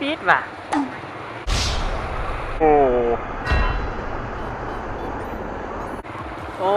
ປີດຫວາ. ໂອ້ ໂອ້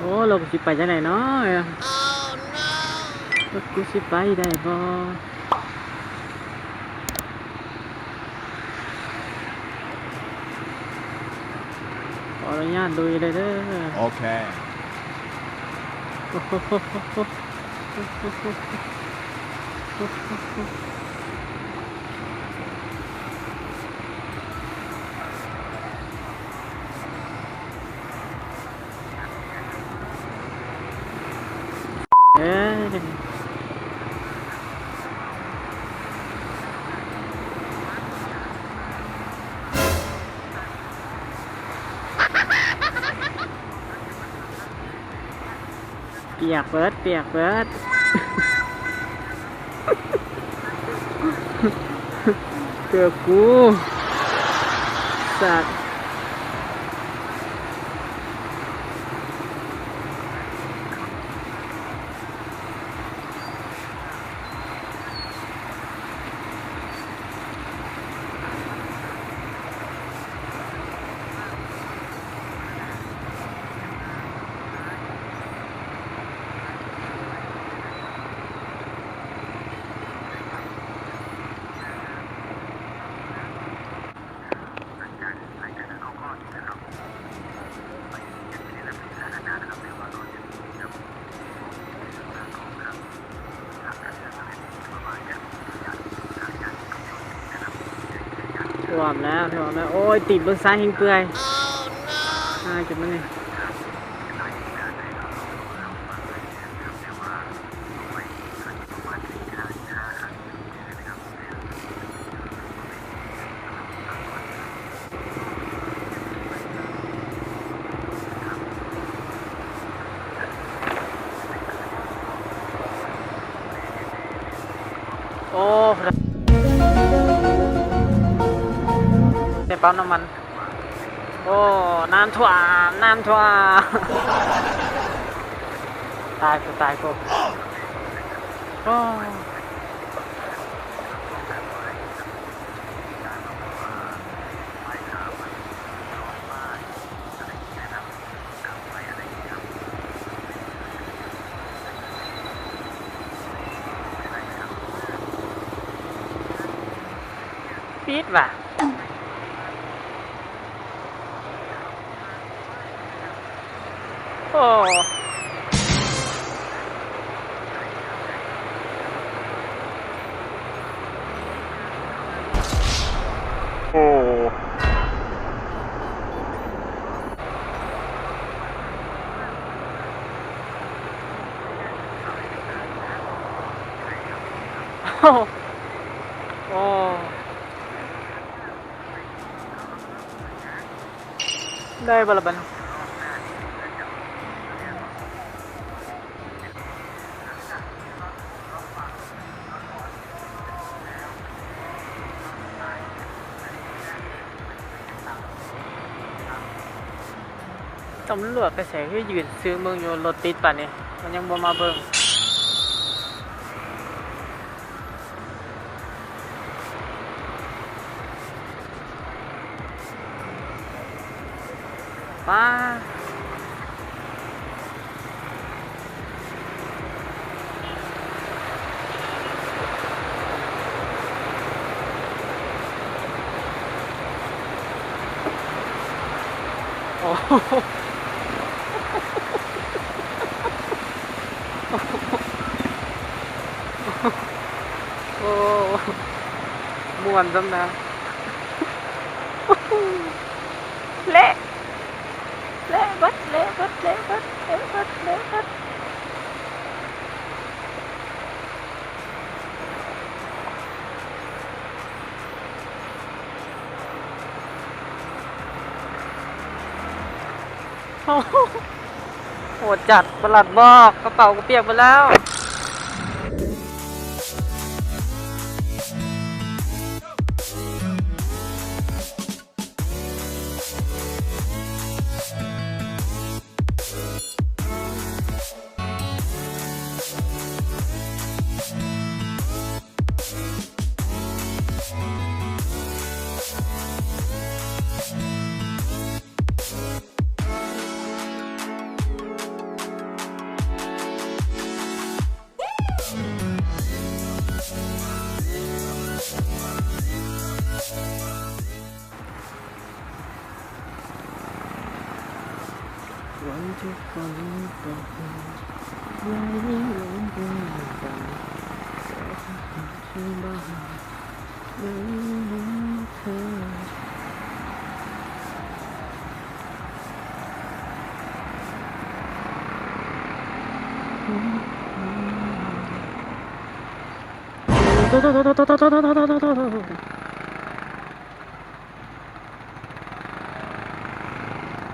ໂອ້ ລົດກູຊິໄປຈັ່ງໃດເນາະ? ລົດກູຊິໄປໄດ້ບໍ່? ຂໍອະນຸຍາດລຸຍເລີຍເດີ. ໂອເຄ. ເອີ ປຽກເບີດ ປຽກເບີດ ເກືອບກູ ສັດ. ຖ້ວມແລ້ວ ຖ້ວມແລ້ວ ໂອ້ຍ ຕີນເບິ່ງຊ້າຍແຮງເປື່ອຍ ຫາຍຈົນມັນນີ້. ໂອ້ ໃນປ້ຳນ້ຳມັນ. ໂອ້ ນ້ຳຖ້ວມ ນ້ຳຖ້ວມ ຕາຍ ກູຕາຍ ກູ ໂອ້. ປີດຫວາ. ໂອ້ ໂອ້ ໂອ້ ໂອ້. ໄດ້ບໍ່ລະບັດນີ້? ຕຳຫຼວດໄປໃສ? ຄືຢືນຊຶມເບິ່ງຢູ່ ລົດຕິດປານນີ້ ມັນຍັງບໍ່ມາເບິ່ງ. ປ້າ. ໂອ້ ໂອ້ ມ່ວນສ່ຳນະ ແລະ ແລະ ເບິດແລ້ວ ເບິດແລ້ວ ເບິດແລ້ວ ເບິດແລ້ວ ເບິດ. ໂອ້ໂຫ ໂຫດຈັດ ປະຫຼັດບອກ ກະເປົາກະປຽກເບິດແລ້ວ.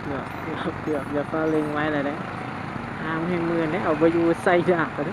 ເກືອບ ເກືອບ ເກືອບ ຢ່າຟ້າວເລັ່ງໄວຫຼາຍເດ້ ຫາມແຮງໝື່ນເດ້ ເອົາບໍ່ຢູ່ ໃສ່ດາບເດ້.